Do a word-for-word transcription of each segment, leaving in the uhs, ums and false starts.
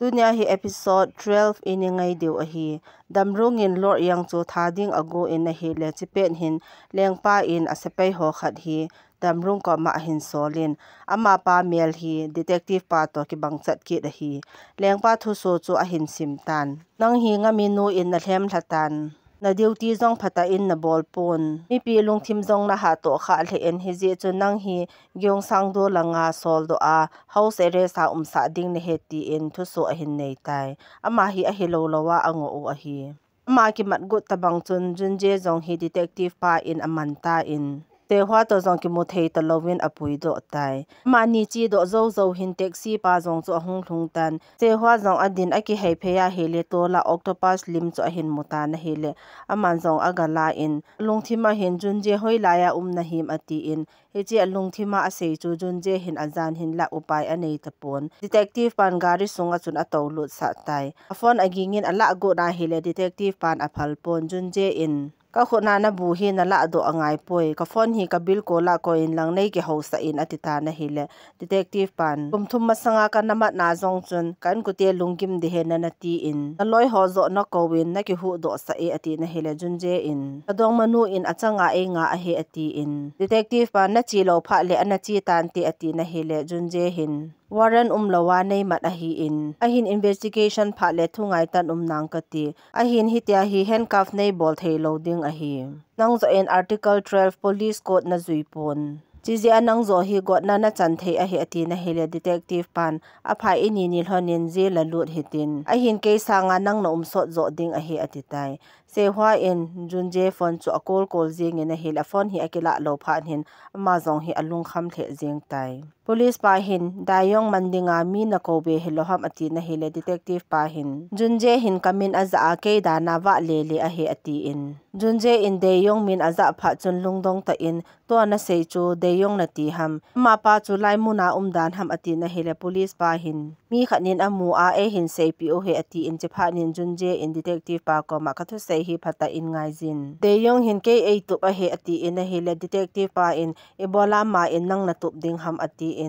Tunia hi episode twelve i ngai diu ahi. Damrung in Lord Yang chu tha ding agon ahile, chipet hin lengpa in asepai ho khat hi Damrung koma ahin solin, amapa mel hi detective pa to kibang chat kit ahi. Lengpa thuso chu ahin sim tan. Nang hi ngami nu in nalhem lha tan. Na duty jong phatah in nabol pon. Mipi lungthim jong naha to kha lheh in, hijeh chun nang hi Gyeongsang do langa soldoh a house arrest a umsah ding nahi, tin thuso ahin nei tai. Ama hi ahilou lou a angoh u ahi. Ama kimat got tabang chun Junje jong hi detective pa in aman tan. Sehwa to jong kimu thei talou in apui doh tai. Amani che doh jou jou hin taxi pa jong chu ahung lhung tan. Sehwa jong adin akihei phei ahile, tola octopus lim chu ahin mu tan ahile, aman jong agala in, lungthim a hin Junje hoilai a um nahim atin, hiche alungthim a asei chu Junje hin ajan hin la upai anei tapon. Detective pan gari sunga chun atou lut sah tai. A phone aging in alah got ahile, detective pan aphal pon. Junje in, ka khut a nabu hi nalah doh angai poi. Ka phone hi ka bilkol a koi in lang nei kihousah in, ati tan ahile, detective pan, kum thum masanga kana mat na jong chun ka inkote lunggim ding ahi nana tin, naloi ho joh nakou in nakihuhdoh sah e, ati nahile, Junje in, ka dongmanu in achanga einga ahi, atin, detective pan, nache lou phat le ana che tante, ati nahile, Junje hin, warrant umlou a neimat ahin, ahin investigation phat le thu ngai tan um nang kati. Ahin hitia hi handcuff neibol thei lou ding ahi. Nang joh in Article twelve police code najui pon. Chijeh a nang joh hi gotna nachan thei ahi, ati nahile, detective pan, aphai ini ni lhon in jail a lut hitin, ahin kei sanga nang na um sot joh ding ahi, ati tai. Sehwa in Junje phone chu a call call jing in ahile, a phone hi akilah lou phat hin ama jong hi alungkham lheh jing tai. Police pa hin, Daeyong man dinga mi nakou be hilou ham, ati nahile, detective pa hin, Junje hin ka min ajah a, kei dan a vahle le ahi, atin, Junje in Daeyong min ajah phat chun lungdong tah in, tua nasei chu Daeyong nati ham? Amapa chu lai mun a um dan ham, ati nahile, police pa hin, mi khat nin amu a, eihin seipeh u ahi, atin, chiphat nin Junje in detective pa koma, ka thusei hi phatah in ngaijin. Daeyong hin kei eitup ahi, atin ahile, detective pa in, ibola ama in nang natup ding ham, atin,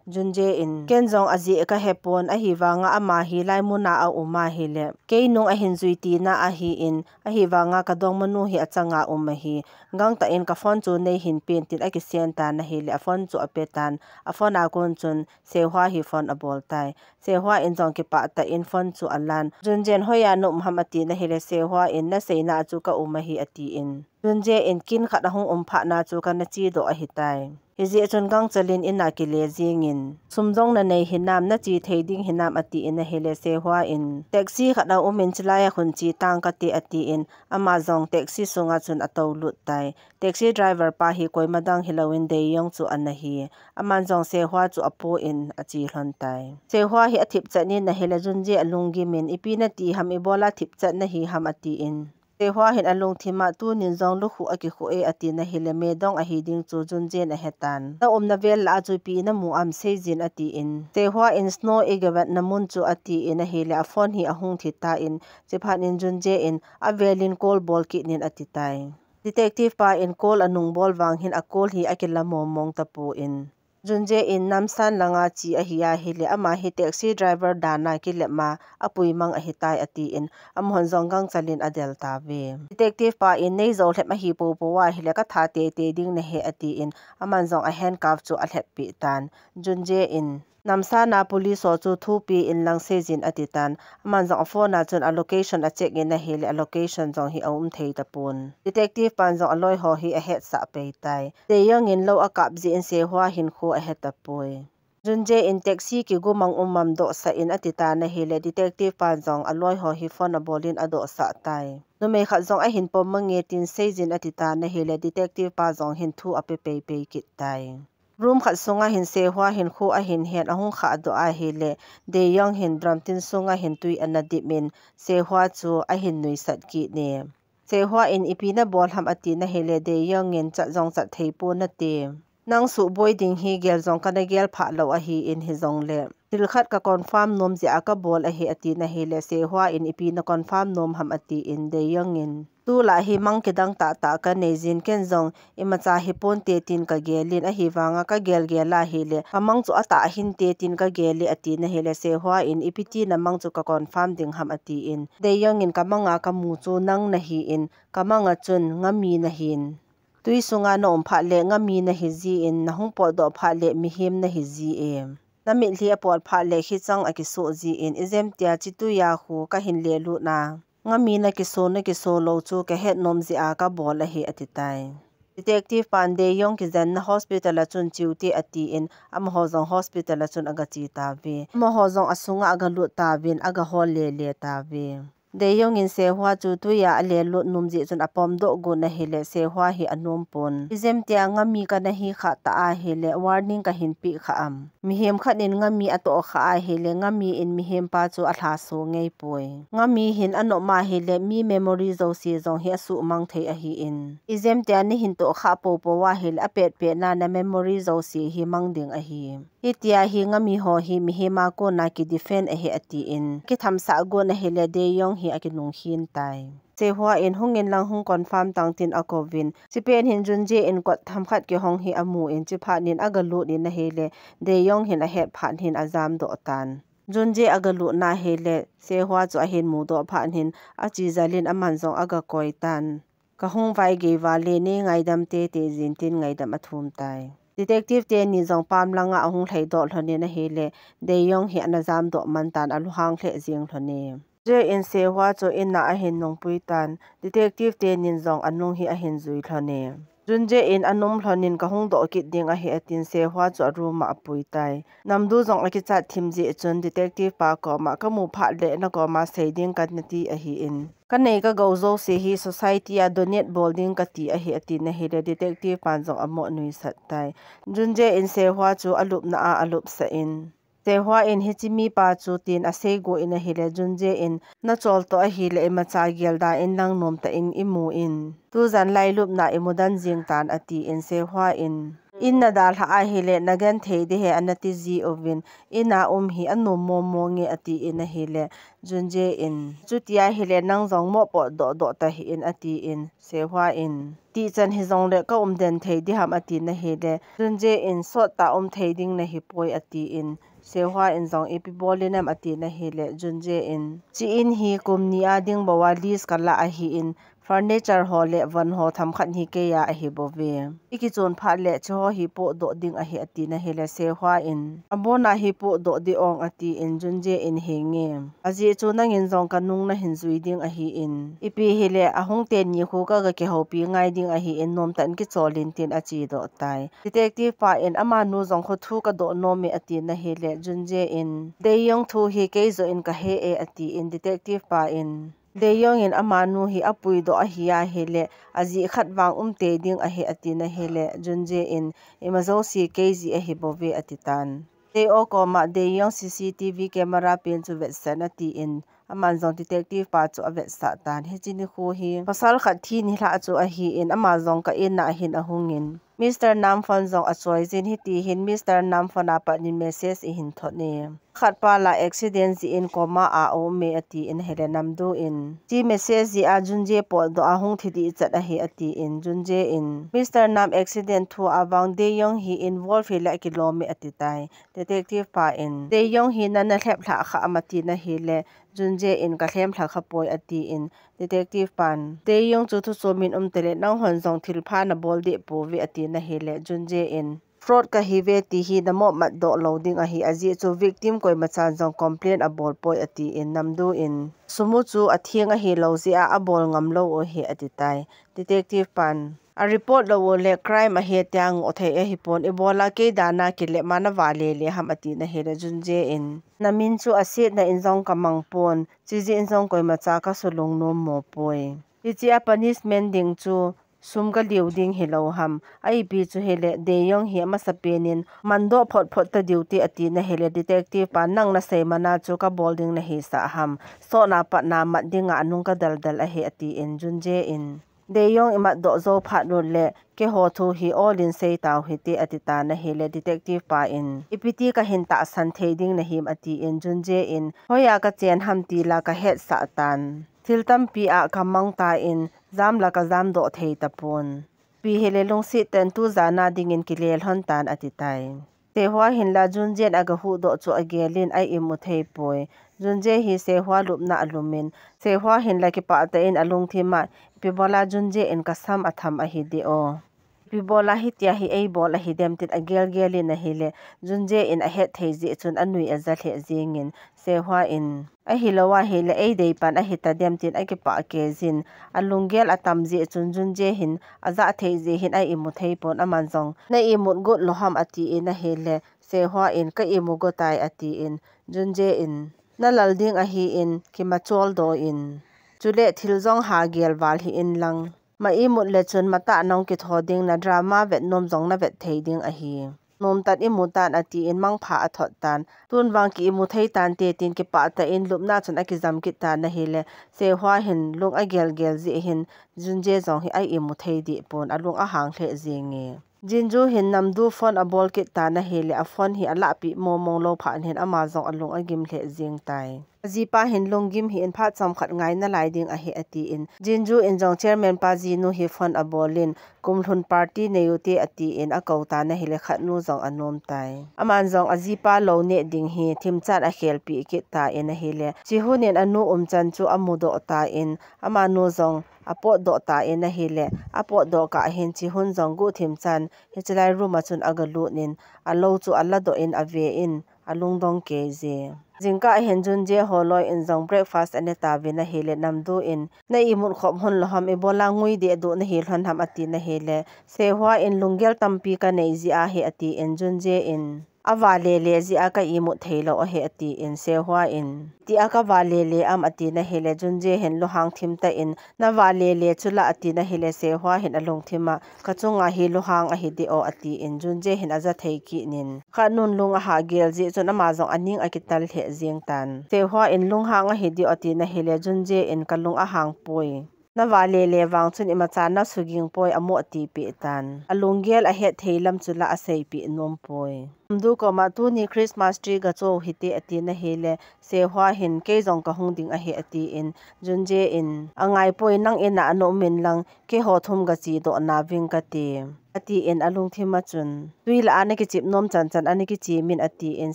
Junje in, ken jong ajeh kahepon, ahivanga ama hi lai mun a aum ahile, kei nung ahin jui tina ahin, ahivanga ka dongmanu hi achanga um ahi. Gangtah in ka phone chu neihin pen, tin akisen tan ahile, a phone chu ape tan. A phone a kon chun Sehwa hi phone abol tai. Sehwa in jong kipah tah in phone chu alan. Junje in, hoiya na um ham, ati nahile, Sehwa in, naseina a chu ka um ahi, atin, Junje in, kin khat ahung um phat na chu kana che doh ahitai. Hijeh chun gangchal in in a kile jing in, sum jong nanei hinam, nache thei ding hinam, atin ahile, Sehwa in, taxi khat aum in, chulai a khun che tang kate, atin, ama jong taxi sunga chun atou lut tai. Taxi driver pa hi koima dang hilou in Daeyong chu ana hi. Aman jong Sehwa chu apo in ache lhon tai. Sehwa hi athip chat in ahile, Junje alunggim in, ipi nati ham, ibola thip chat nahi ham, atin, Sehwa hin alungthim a, tunin jong lukhuh akikhuh e, ati nahile, medong ahi ding chu Junje in ahetan. Na umna vel lah a chu ipi namu am, seijin, atin, Sehwa in, snow igavetna mun chu, atin ahile, a phone hi ahung thi tan, chiphat nin Junje in, avel in call bol kit in, ati tai. Detective pa in call anung bol vang hin a call hi akila mong mong tapon. Junje in, Namsan langa che ahi ahile, ama hi taxi driver dan a kilep ma, apui mang ahitai, atin, amahon jong gangchal in adel tauve. Detective pa in, nei jou lhep ahi popo ahile, ka tha teitei ding nahi, atin, aman jong a handcuff chu alhep peh tan. Junje in, Namsan a police ho chu thupi in lang seijin, ati tan. Aman jong a phone a chun a location a check in ahile, a location jong hi aum thei tapon. Detective pan jong aloi ho hi ahetsah pei tai. Daeyong in lou akap jeh in Sehwa hin kho ahe tapoi. Junje in, taxi kigumang um am, dohsah in, ati tan ahile, detective pan jong aloi ho hi phone abol in adohsah tai. Numei khat jong ahin pom mange tin seijin, ati tan ahile, detective pa jong hin thu ape pei pei kit tai. Room khat sunga hin Sehwa hin kho ahin hen, ahung khah doh ahile, Daeyong hin drum tin sunga hin tui ana dip in, Sehwa chu ahin nuisat kit e. Sehwa in, ipi nabol ham, ati nahile, Daeyong in, chat jong chat thei ponate. Nang suhboi ding hi gel jong kana gel phah lou ahin, hijongle Thil khat ka confirm nom jeh a ka bol ahi, a ti na hile, Sehua in, ipi na confirm nom ham, a ti in, Dae Young in, tulai hi mang kidang tah tah ka nei jin, ken jong imacha hi ponte tin ka gel in, ahivanga ka gel gel a hile, ka mang chu atah hinte tin ka gel e, a ti na hile, Sehua in, ipi ti na mang chu ka confirm ding ham, a ti in, Dae Young in, ka manga ka mu chu nang na hi in, ka manga chun ngami na hin. Tui sunga na um phat le ngami na hi ji in, na hung potdoh phat le mihem na hi ji e. Na mitlhi a pot phat le khichang a kisoh ji in, ijemtia chi tuia khu ka hin le lut na. Ngami na kiso, na kiso lou chu ka het nom jeh a ka bol ahi, a ti tai. Detective pan Dae Young kijen na hospital a chun chiu te, a ti in, amaho jong hospital a chun aga che ta ve. Amaho jong asunga aga lut ta vin, aga hol le le ta ve. Dae Young in Sehua chu tuia a le lut nom jeh chun apom doh gon ahile, Sehua hi anom pon. Ijemtia ngami ka na hi kha ta ahile, warning ka hin pe kha am. Mihem khat in ngami atoh kha ahile, ngami in mihem pa chu alha so ngei poi. Ngami hin anom ahile, mi memory jouse jong hi asuhmang thei ahi in. Ijemtia ni hin toh kha popo ahile, apet pet na na memory jouse hi mang ding ahi. Hitia hi ngami ho hi mihem a kona ki defend ahi, a ti in, kithamsah gon ahile, Dae Young hi aki nung hin tai. Sehua in, hung in lang, hung confirm tang, tin ako vin. Chipen hin Jun Jae in kot themkhat kihong hi amu in, chiphat nin aga lut in ahile, Dae Young hin ahet phat hin ajam doh tan. Jun Jae aga lut na hile, Sehua chu ahin mu doh phat hin, achi jal in aman jong aga koi tan. Ka hung vai gei vale, nei ngaidam te te jin, tin ngaidam athum tai. Detective teni jong pam langa ahung lhai doh lhon in ahile, Dae Young hi ana jam doh man tan, alunghang lheh jeng lhon e. Jae in Sehua chu in a ahin nung pui tan, detective tenin jong anung hi ahin jui lhon e. Jun Jae in anom lhon in ka hung doh kit ding ahi, a tin Sehua chu a room a apui tai. Namdu jong akichat thim jeh chun detective pa koma ka mu phat le na koma sei ding ka na ti ahi in. Ka nei ka gou jouse hi society a donate bol ding ka ti ahi, a ti na hile detective pan jong amo nuisat tai. Jun Jae in Sehua chu alupna a alupsah in. Sehua in hiche mipa chu tin asei go in ahile, Jun Jae in na chol toh ahile, imacha gel da in lang nom tah in imu in. Tujan lai lupna imu dan jing tan, a ti in Sehua in. In na dalha ahile, na genthei ding ahi, ana ti ji uvin. In a um hi anom mong mong e, a ti in ahile, Jun Jae in. Chuti ahile, nang jong mo potdoh doh ta hih in, a ti in, Sehua in. Ti chan hi jongle ka um den thei ding ham, a ti na hile, Jun Jae in, sot ta um thei ding na hi poi, a ti in, Sehua in jong ipi bol in am, a ti na hile, Jun Jae in, chi in hi kum ni a ding bou a lease ka la ahi in, furniture ho le van ho themkhat hi kei a ahi bou ve. I kichun phat le chi ho hi potdoh ding ahi, a ti na hile, Sehua in, abon a hi potdoh ding ong, a ti in, Jun Jae in, he nge. Ajeh chu nangin jong ka nung na hin jui ding ahi in. Ipi hile, ahung teni khu ka ga kihoupi ngai ding ahi in, nom tah in kichol in, tin achi doh tai. Detective pa in, amanu jong khu thu ka doh nom e, a ti na hile, Jun Jae in, Dae Young thu hi kei joh in ka he e, a ti in, detective pa in, Dae Young in amanu hi apui doh ahi ahile, ajeh khat vang um tei ding ahi, a ti na hile, Jun Jae in, ima jouse kei jeh ahi bou ve, a ti tan. Dae O koma Dae Young C C T V camera pen chu vetsah in, a ti in, aman jong detective pa chu avetsah tan. Hiche nikho hi pasal khat thi nilhah chu ahi in, ama jong ka in a hin ahung in, Mister Nam phone jong achoi jin, hiti hin Mister Nam phone a pat in message eihin thot e. Khat pa la accident jeh in coma a aum e, a ti in ahile, Namdu in, chi message jeh a Jun Jae potdoh a hung thi ding chat ahi, a ti in, Jun Jae in, Mister Nam accident thu a vang Dae Young hi involve hile akilom e, a ti tai. Detective pa in, Dae Young hi na na lhep lhah kha am, a ti na hile, Jun Jae in, ka lhem lha kha poi, a ti in, detective pan, Dae Young chu thu chom in um tale, nang hon jong thil pha na bol deh pouve, a ti na hile, Jun Jae in, fraud ka hi ve ti hi na mo mat doh lou ding ahi, ajeh chu victim koima chan jong complain abol poi, a ti in, Namdu in, Sumu chu atheng ahi lou jeh a abol ngam lou u ahi, a ti tai. Detective pan, a report lou u le crime ahi tia ngoh thei ahi pon, ibola kei dan a kile ma na vale le ham, a ti na hile, Jun Jae in, na min chu asetna in jong ka mang pon, chi jeh in jong koima cha ka sulung nom mo poi. Hiche a punishment ding chu sum ka liu ding hi lou ham. A ipi chu hile, Dae Young hi amasa pen in man doh phot phot ta diu te, a ti na hile, detective pa, nang na sei man a chu ka bol ding na hi sah ham. Sot na pat na mat ding a nung ka dal dal ahi, a ti in, Jun Jae in, Deyong imat doh jou phat lut le, keiho thu hi ol in sei tau hite ati tan ahile, detective pa in, ipi ti kahin tahsan thei ding nahim ati in, Junje in, hoiya kachen ham ti la kahetsah tan. Thil tampi a kamang ta in, jam la kajam doh thei tapon. Ipi hile lungset tah in tu jan a dingin kile lhon tan ati tai. Sehua hin la Junje in aga huhdoh chu agel in a imu thei poi. Junje hi Sehua lupna alum in, Sehua hin la kipah tah in alungthim a, ipi bola Junje in kasam atham ahi di o. Ipi bola hitia hi eibol ahi dem tin agel gel in ahile, Junje in ahet thei jeh chun anui aja lheh jeng in, Sehua in, ahilou ahile eidei pan ahi ta dem tin akipah kei jin, alunggel atam jeh chun Junje hin ajah thei jeh hin a imu thei pon, aman jong, na imut got lou ham ati in ahile, Sehua in, ka imu got tai ati in, Junje in, na lal ding ahi in, kimachol doh in. Chule thil jong ha gel val hih in lang. Ma imut le chun matah nahung kitho ding, na drama vet nom jong na vet thei ding ahi. Nom tan imu tan ati in mangpha athot tan. Tun vang ki imu thei tante tin kipah tah in lupna chun akijam kit tan ahile, Sehua hin lung agel gel jeh hin Junje jong hi a imu thei deh pon, alung ahang lheh jeng e. Jinju hin Namdu phone abol kit tan ahile, a phone hi alahpeh mong mong lou phat hin ama jong alung agim lheh jeng tai. Ajipa hin lunggim hih in, phat chomkhat ngai nalai ding ahi ati in, Jinju in jong chairman pa jinu hi phone abol in, kum lhun party nei u te ati in akou tan ahile, khatnu jong anom tai. Aman jong ajipa lou neh ding hi themchan akhelpeh kit tan ahile, Chihun in anu umchan chu amudoh tan, amanu jong apotdoh tan ahile, apotdoh kah hin Chihun jong guhthim chan hiche lai room a chun aga lut in, alou chu aladoh in ave in, alungdong kei je. Jingkah hin Junje holoi in jong breakfast ane tauvin ahile, Namdu in, na imut khop hon lou ham, ibola ngui deh duh nahi lhon ham ati na hile, Sehua in, lunggel tampi kanei jeh ahi ati in, Junje in, ava lele jeh a ka imut thei lou ahi ati in, Sehua in, tia kava lele am ati na hile, Junje hin lunghang thim tah in, nava lele chu la ati na hile, Sehua hin alungthim a, ka chunga hi lunghang ahi di o ati in, Junje hin aja thei kit in, khatnun lung aha gel jeh chun ama jong aning akital lheh jeng tan. Sehua in, lunghang ahi di o ati na hile, Junje in, ka lung ahang poi. Nava lele vang chun imacha na suging poi, amo ati peh tan. Alunggel ahet thei lam chu la aseipeh nom poi. Namdu koma, tuni Christmas tree gacho hite ati na hile, Sehua hin, kei jong kahung ding ahi ati in, Junje in, angai poi, nang in a ana um in lang, keiho thum gache doh nauving kati, ati in alungthim a chun, tui lah a na kichep nom chan chan ana kichep in ati in,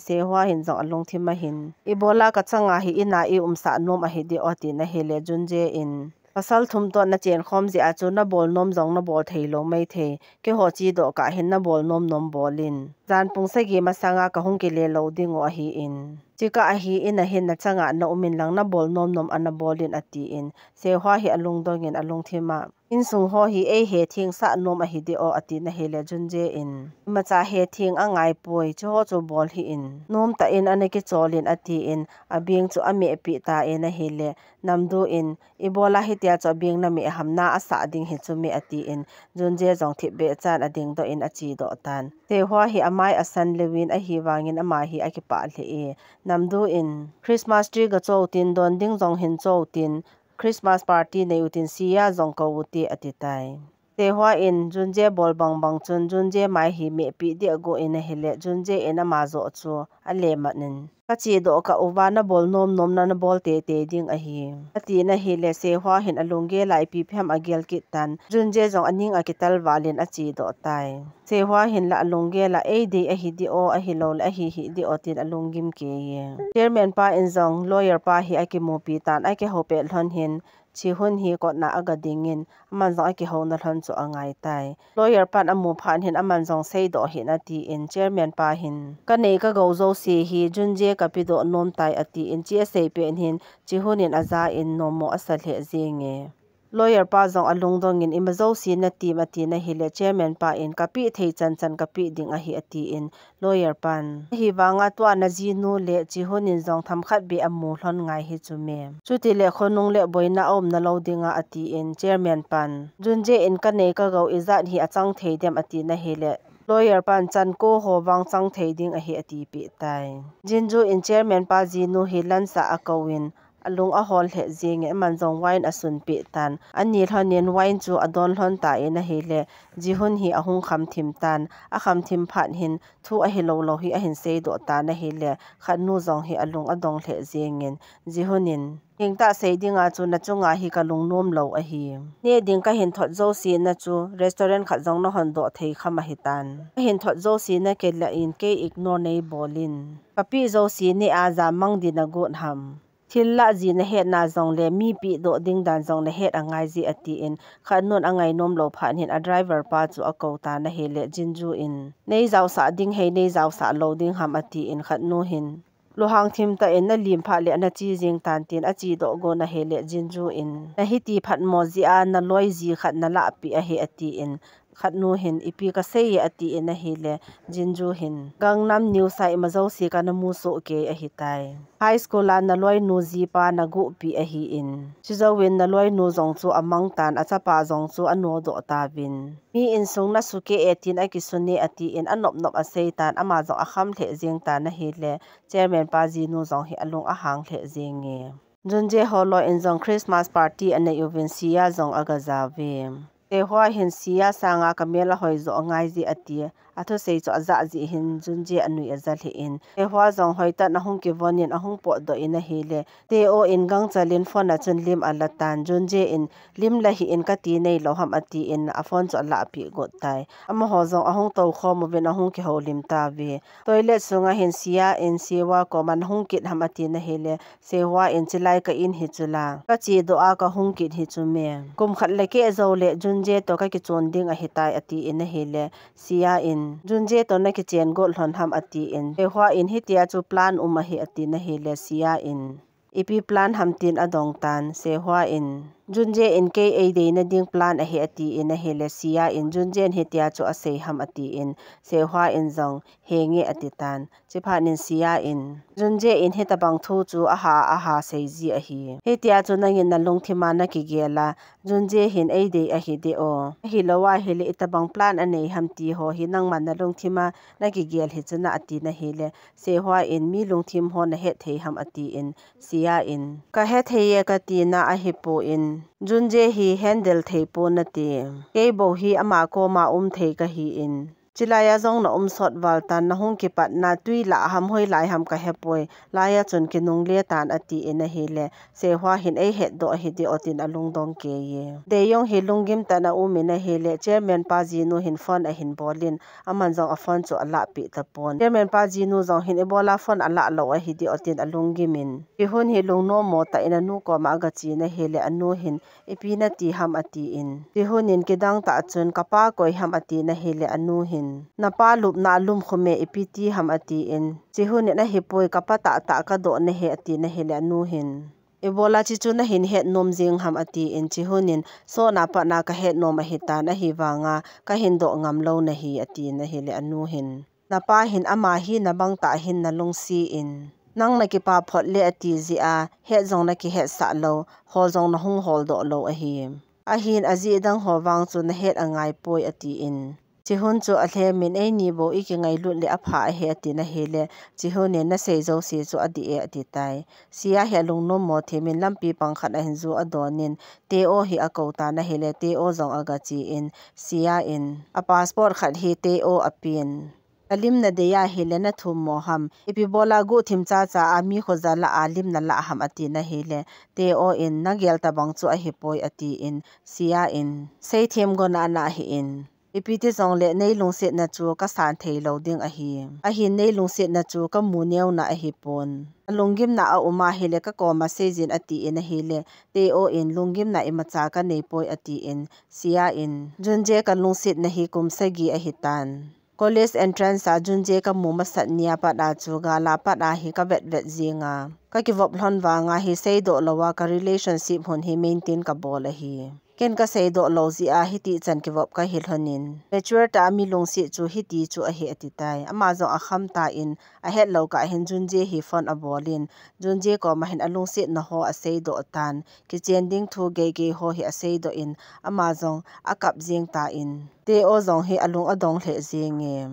Sehua hin jong alungthim a hin, ibola ka changa hi in a i umsah nom ahi di o ati na hile, Junje in, pasal thum toh na chenkhom jeh a chu na bol nom jong na bol thei lou maithei, keiho che doh kah hin na bol nom nom bol in. Jan pung sagi masanga kahung kile lou ding u ahi in. Chukah a hin a hin na changa na um in lang na bol nom nom ana bol in ati in. Sehua hi alungdong in alungthim a, insung ho hi eihe theng sah nom ahi di o ati na hile, Junje in, imacha he theng angai poi, chuho chu bol hih in. Nom tah in ana kichol in ati in, abeng chu ameh peh tan ahile, Namdu in, ibola hitia chu abeng na meh ham, na asah ding hi chu me ati in, Junje jong thipbeh chan ading doh in ache doh tan. Sehua hi amai asan lheh in ahivang in ama hi akipah lheh e. Namdu in, Christmas tree gacho tin, don ding jong hin cho tin, Christmas party nei u tin, Sia jong kou u te ati tai. Sehua in, Junje bol bang bang chun, Junje mai hi meh peh dia go in ahile, Junje in ama joh chu ale mat in, ka che doh kah uva na bol nom nom na na bol tei tei ding ahi, ati na hile, Sehua hin alunggel a ipi phem agel kit tan, Junje jong aning akital val in ache doh tai. Sehua hin la alunggel a, eidei ahi di o, ahilou le ahi hih di o tin alunggim kei e. Chairman pa in jong lawyer pa hi akimupi tan, akihou pet lhon hin, Chihun hi kotna aga ding in, aman jong akihou na lhon chu angai tai. Lawyer pan amu phat hin aman jong seidoh hih in ati in, chairman pa hin, ka nei ka gou jouse hi Junje ka pedoh nom tai ati in, chu asei pet hin Chihun in aja in nommo asa lheh jeng e. Lawyer pa jong alungdong in, ima jouse na tem ati na hile, chairman pa in, ka peh thei chan chan ka peh ding ahi ati in, lawyer pan, ahivang a tua na jinu le Chihun in jong themkhat beh amu lhon ngai hi chu me. Chuti le khonung le boina aum na lou ding a ati in, chairman pan, Junje in ka nei ka gou ijat hi achang thei dem ati na hile, lawyer pan, chan ko ho vang chang thei ding ahi ati peh tai. Jinju in chairman pa jinu hi lunch a akou in, alung ahol lheh jingin aman jong wine asunpeh tan. Ani lhonin wine chu adon lhon tan ahile, Jihun hi ahung khamthim tan. Akhamthim phat hin thu ahilou lou hi ahin seidoh tan ahile, Khatnu jong hi alung adong lheh jingin, Jihun in, hingtah sei dinga chu nachunga hi kalung nom lou ahi. Neh ding kahin thot jouse na chu restaurant khat jong nahon doh thei kham ahitan. Kahin thot jouse nakilah in kei ignore neibol in. Kapeh jouse neh a jam mang ding nagot ham. Thil lah ji nahet na jongle mi pehdoh ding dan jong nahet angai ji atin, Khatnun angainom lou phat hin a driver pa chu akou tan ahile, Jinju in, neijaosah ding hei neijaosah lou ding ham atin, Khatnu hin, lunghang thim tah in nalim phat le nache jing tan tin achedoh gon ahile, Jinju in, nahiti phatmo jeh a naloi ji khat nalah peh ahi atin, Khatnu hin, ipi kasei e atin ahile, Jinju hin, Gangnam News a ima jouse kana mu soh kei ahitai. High school a naloinu jipa naguh peh ahin, chujouvin naloinu jong chu amang tan, achapa jong chu anodoh tauvin. Mi insung nasukeh e tin akisun e atin anop nop asei tan, ama jong akham lheh jing tan ahile, Chairman pa jinu jong hi alung ahang lheh jinge. Junje holoi in jong Christmas party anei uvin Sia jong aga jao ve. Sehua hin Sia sanga kamel ahoi jo angai ji ati. Athusei chu ajah jeh hin Junje anui aja lheh in. Sehua jong hoitah in ahung kivon in ahung potdoh in ahile, Teo in gangchal in phone a chun lim ala tan. Junje in lim la hih in kati neilou ham atin a phone chu alah peh got tai. Amaho jong ahung tou khom uvin ahung kihoulim tauve. Toilet sunga hin Sia in Sehua koma nahung kit ham atin ahile, Sehua in, chilai ka in hi chula, kachedoh a kahung kit hi chu me. Kum khat le keh jou le Junje toh kakichon ding ahitai atin ahile, Sia in, Junje toh nakichen got lhon ham atin, Sehua in, hitia chu plan um ahi atin ahile, Sia in, ipi plan ham tin adong tan, Sehua in, Junje in kei eideina ding plan ahi atin ahile, Sia in, Junje in hitia chu asei ham atin, Sehua in jong, henge ati tan. Chuphat in Sia in, Junje in hitabang thu chu aha aha sei ji ahi. Hitia chu nangin nalungthim a nakigel a, Junje hin eidei ahi de o. Ahilou ahile itabang plan anei ham ti ho hi nangman nalungthim a nakigel hi chuna atin ahile, Sehua in mi lungthim ho nahet thei ham atin, Sia in, kahe thei e kati na ahipon, Junje hi handle thei pon nate. Kei bou hi ama koma um thei kahin. Chilai a jong na um sot val tan, nahung kipat na tui lah ham hoilai ham kahepoi, lai a chun kinungle tan atin ahile, Sehua hin eihet doh ahi de o tin alungdong kei e. Deyong hi lunggim tah in aum in ahile, Chairman pa jinu hin phone ahin bol in, aman jong a phone chu alah peh tapon. Chairman pa jinu jong hin ibola phone alah lou ahi de o tin alunggim in, Jihun hi lungnom mo tah in anu koma aga che in ahile, anu hin, ipi nati ham atin, Jihun in kidang tah chun kapa koi ham atin ahile, anu hin, napa lupna alum khume ipi ti ham atin, Jihun in ahipoi kapa tahtah kadoh nahi atin ahile, anu hin, ibola chuchu nahin het nom jing ham atin, Jihun in, sot na pat na kahet nom ahitan, ahivanga kahin doh ngam lou nahi atin ahile, anu hin, napa hin ama hi nabang tah hin nalungset in, nang nakipa phot le ati jeh a, het jong nakihetsah lou, hol jong nahung holdoh lou ahi. Ahin ajeh dang ho vang chu nahet angai poi atin. Jihun chu alhem in, eini bou ikingailut le apha ahi atin ahile, Jihun in nasei jouse chu adih e ati tai. Sia hi alungnom mo thim in lampi pang khat ahin ju adon in, Teo hi akou tan ahile, Teo jong aga che in, Sia in, a passport khat hi Teo apen. Kalim nadei ahile nathum mo ham. Ipi bola guhthim chacha a mi khoja lah a lim nalah ham atin ahile, Teo in, nagel tabang chu ahipoi atin, Sia in, seithem go nana hih in, ipi ti jongle neilungsetna chu kasan thei lou ding ahi. Ahin neilungsetna chu kamu neo na ahipon. Alunggimna aum ahile kakoma seijin atin ahile, Teo in, lunggimna imacha kanei poi atin, Sia in, Junje kalungsetna hi kum sagi ahitan. College entrance a Junje kamu masat nia pat a chu gal a pat a hi kavet vet jing a, kakivop lhon vanga hi seidoh lou a ka relationship hun hi maintain kabol ahi. Ken kaseidoh lou jeh a hiti chan kivop kahi lhon in, mature tah a mi lungset chu hiti chu ahi ati tai. Ama jong akham tan, ahet lou kah hin Junje hi phone abol in, Junje koma hin alungsetna ho aseidoh tan, kichen ding thu gei gei ho hi aseidoh in, ama jong akap jing tan, Teo jong hi alung adong lheh jing e.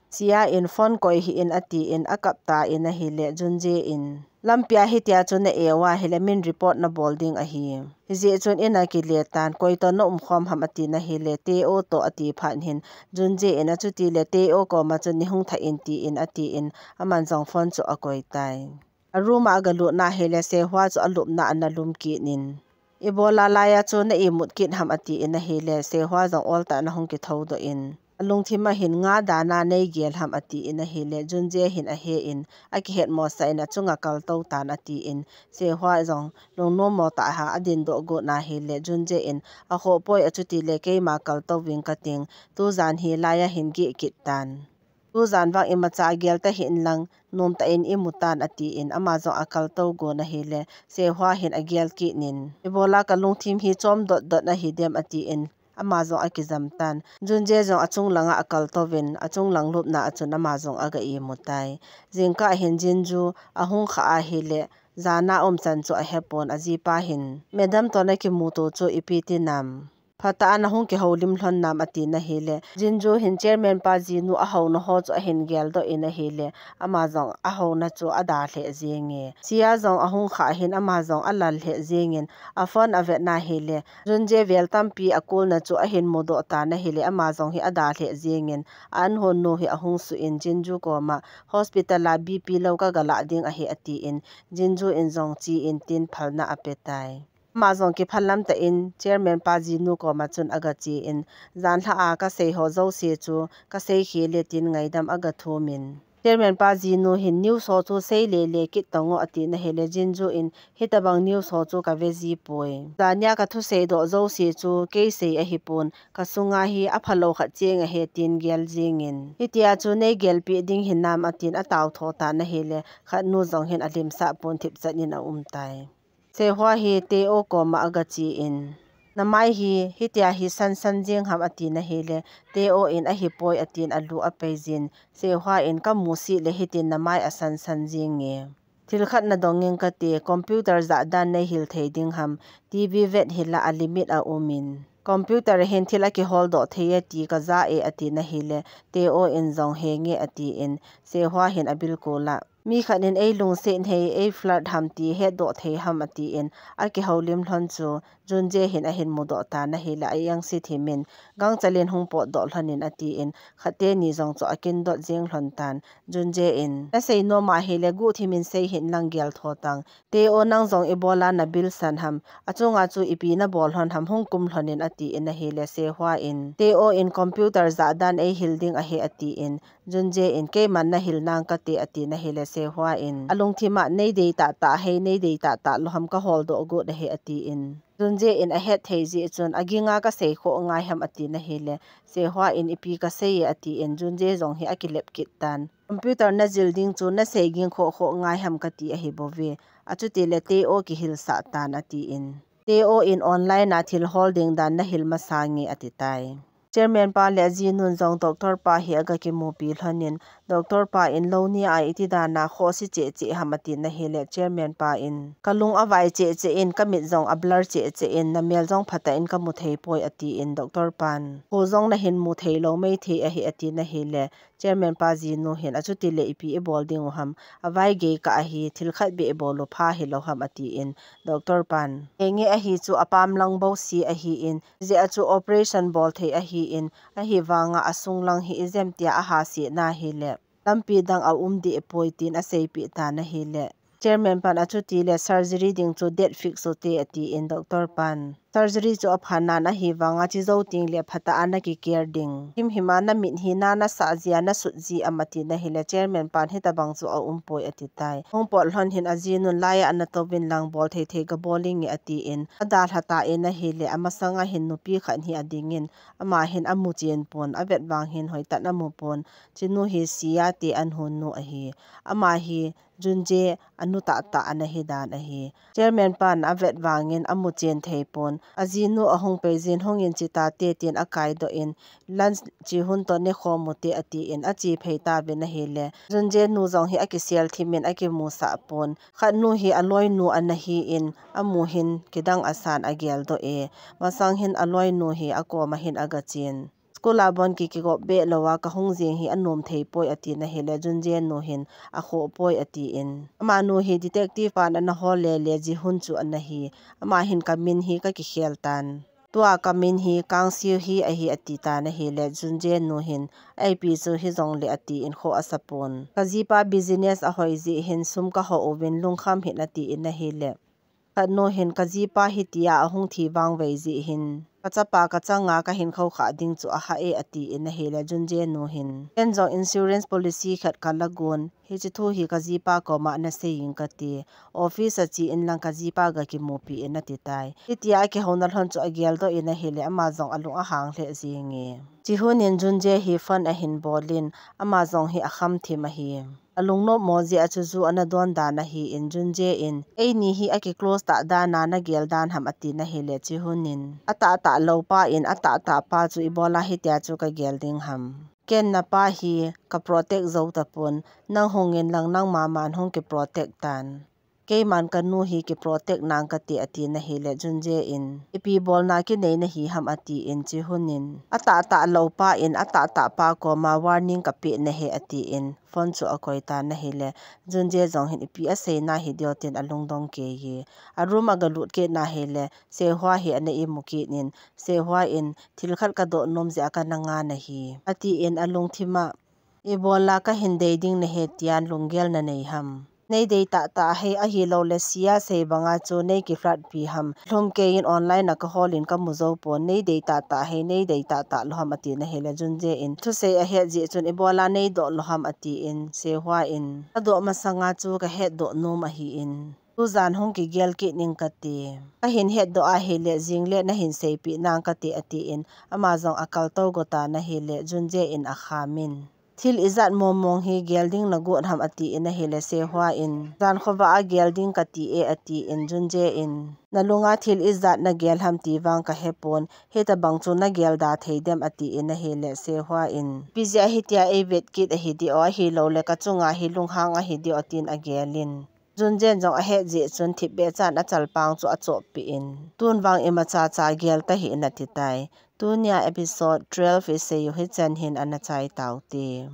Sia in phone koi hih in atin akap tan ahile, Junje in, Lampia hitia chu na e uva ahile min report na bol ding ahi. Hijeh chun in a kile tan, koi toh na umkhom ham ati na hile, Teo toh ati phat hin, Junje in achuti le Teo koma chu nei hung thah in tin ati in, aman jong phone chu akoi tai. A room a aga lut na hile, Sehua chu alupna ana lum kit in. Ibola laiya chu na imut kit ham ati in ahile, Sehua jong oltah in ahung kithou doh in. Alungthim a hin nga dana nei gel ham ati in ahile, Junje hin ahe in, akihet mosah in achunga kaltou tan ati in, Sehua jong lungnom mo tah a adin doh got na hile, Junje in, akhoh poi achuti le keima kaltou ving kating, tujan hi laiya hin geh kit tan. Tujan vang imacha agel ta hih in lang, nomtah in imu tan ati in, ama jong akaltou got na hile, Sehua hin agel kit in. Ibola kalungthim hi chom dot dot na hi dem ati in, ama jong akijam tan. Junje jong achung langa akaltou vin, achung lang lupna a chun ama jong aga imu tai. Jingkah hin Jinju ahung khah ahile, jana umchan chu ahepon ajipa hin, Madam toh na kimuto chu ipi ti nam. Phatah a na hung kihoulim lhon nam ati na hile, Jinju hin chairman pa jinu ahouna ho chu ahin geldoh in ahile, ama jong ahouna chu adalheh jenge. Sia jong ahung khah hin ama jong alalheh jengin, aphone avet na hile, Junje vel tampi akulna chu ahin mudoh tan ahile, ama jong hi adalheh jengin, a-an hon nu hi ahung suh in Jinju koma hospital a B P lou kaga lah ding ahi ati in, Jinju in jong chi in tin phalna ape tai. Ama jong kiphal lam tah in chairman pa jinu koma chun aga chi in, janlha a kasei ho jouse chu kasei khel e tin ngaidam aga thum in. Chairman pa jinu hin news ho chu sei lele kit tang o ati na hile, Jinju in hitabang news ho chu kave ji poi. Jania kathusei doh jouse chu kei sei ahipon, kasunga hi aphalou khat cheng ahi tin gel jingin. Hitia chu nei gelpi ding hinam atin atao tho tan ahile, khatnu jong hin alimsah pon thipchan in aum tai. Sehua hi Teo koma aga chi in, na mai hi hitia hi sansan jing ham ati na hile, Teo in ahipoi atin alu apei jin, Sehua in kamu sih le hitin na mai asansan jinge. Thil khat na dong ing kate, computer jah dan nei hil thei ding ham, T V vet hila a limit aum in. Computer hin thil akihol doh thei e ti kaja e ati na hile, Teo in jong henge ati in, Sehua hin abilkol a. Mi khat in ei lungset hei, ei flirt ham ti hetdoh thei ham ati in, akihoulim lhon chu, Junje hin ahin mudoh tan ahile, a-angse thim in, gangchal in hung potdoh lhon in ati in, khat teni jong chu akin dot jing lhon tan, Junje in, na sei nom ahile, guhthim in sei hih in lang gel tho tang, Teo nang jong ibola na bilsan ham, achunga chu ipi na bol lhon ham hung kum lhon in ati in ahile, Sehua in, Teo in computer jah dan ei hil ding ahi ati in, Junje in, keiman na hil nang kate ati na hile, Sehua in, alungthim a nei dei tahtah hei, nei dei tahtah lou ham kahol doh got ahi ati in. Junje in ahet thei jeh chun, aginga kasei khoh ngai ham ati na hile, Sehua in ipi kasei e ati in, Junje jong hi akilep kit tan. Computer na jil ding chu na sei ging khoh khoh ngai ham kati ahi bouve. Achuti le Teo kihilsah tan ati in. Teo in online a thil hol ding dan na hil masa nge ati tai. Chairman pa le ajinun jong doctor pa hi aga kimupi lhon in, doctor pa in lou ni a iti dan a khohse cheh cheh ham ati na hile, chairman pa in, kalung avai cheh cheh in, kamit jong a blur cheh cheh in, na mel jong phatah in kamu thei poi ati in, doctor pan, kho jong na hin mu thei lou mai thei ahi ati na hile, chairman pa jinu hin, achuti le ipi ibol ding u ham, avai gei kah ahi, thil khat beh ibol u pha hilou ham ati in, doctor pan, henge ahi chu apam lang bou si ahi in, jeh a chu operation bol thei ahi in, ahivanga asung lang hi ijem tia aha si na hile, lampi dang aum deh poi tin aseipeh tan ahile, chairman pan achuti le surgery ding chu date fix u te ati in, doctor pan, surgery chu aphan nan ahivanga chi jou teng le phatah a na ki care ding. Himhim a na mit hi na na sah jia na sut ji am ati na hile, chairman pan hitabang chu aum poi ati tai. Hung pot lhon hin ajinun laiya ana touvin lang bol thei thei gabol inge ati in, adalha ta in ahile, amasang a hin nupi khat hi ading in, ama hin amu chen pon, avet vang hin hoitah in amu pon, chinu hi Sia te an hon nu ahi. Ama hi Junje anu tahtah ana hi dan ahi. Chairman pan avet vangin amu chen thei pon. Ajinu ahung pei jin hung in chi tate tin akai doh in lunch chi hun toh ne khom u te ati in achi phei tauvin ahile. Junje nu jong hi akisel thim in akimusah pon. Khatnu hi aloinu ana hi in amu hin kidang asan agel doh e. Masang hin aloinu hi akoma hin aga chen. School a bon ki kigop be lou a ka hung jing hi anom thei poi ati na hile, Junje nu hin akhoh poi ati in. Amanu hi detective pan ana hol le le Jihun chu ana hi. Ama hin ka min hi ka kikhel tan. Tua ka min hi Kangsiu hi ahi ati ta na hile, Junje nu hin, aipi chu hi jong le ati in khoh asa pon. Ka jipa business ahoi ji hin sum ka ho uvin lungkham hin ati in na hile. Khat nu hin ka jipa hi tia ahung thi vang vei ji hin. Ka chapa ka changa ka hin khou kha ding chu aha e ati in na hile, Junje nu hin. Ken jong insurance policy khat ka la gon. Hichi thu hi ka jipa koma na sei in ka ti. Office a chi in lang ka jipa ga kimupi in ati tai. Hitia a kihona lhon chu agel doh in ahile ama jong alung ahang lheh jing e. Jihun in Junje hi phone ahin bol in ama jong hi akham thim ahi. Alung nop mo jeh a chu ju ana don dan ahi in Junje in, eini hi aki close ta dan a na gel dan ham ati na hile Jihun in, atah tah lou pa in atah tah pa chu ibola hitia chu ka gel ding ham. Ken na pa hi ka protect jou tapon, nang hung in lang nangma man hung ki protect tan. Keiman ka nu hi ki protect nang kati ati na hile Junje in, ipi bolna kinei na hi ham ati in Jihun in, atah tah lou pa in atah tah pa koma warning ka pe na he ati in phone chu akoi ta na hile Junje jong hin ipi asei na hi dioh tin alungdong kei e. A room a ga lut kit na hile Sehua hi ana imu kit in, Sehua in, thil khat ka doh nom jeh a ka na nga na hi ati in alungthim a, ibola ka hin dei ding na he tian lunggel na nei ham. Nei dei tah tah hei ahilou le sia sei banga chu nei ki flat pi ham. Lhum kei in online a ka hol in ka mu jou pon, nei dei tah tah hei, nei dei tah tah lou ham ati na hile Junje in, thusei ahet jeh chun ibola nei doh lou ham ati in Sehua in, ka doh masanga chu ka het doh nom ahi in. Tujan hung kigel kit ning kati. Ka hin het doh ahile jing le na hin seipi nang kati ati in ama jong akal tou go ta na hile Junje in akham in. Thil ijat mong mong hi gel ding na got ham ati in ahile Sehua in. Jan khova a gel ding kati e ati in Junje in. Na lunga thil ijat na gel ham ti vang ka he pon. Hitabang chu na gel da thei dem ati in ahile Sehua in. Ipi jeh a hitia ei vet kit ahi dioh ahilou le ka chunga hi lunghang ahi dioh tin agel in. Junje in jong ahet jeh chun thipbeh chan achalpang chu achop pi in. Tun vang imacha cha gel ta hih in ati tai. Tunia episode twelve isei u hichan hin ana chai tau te.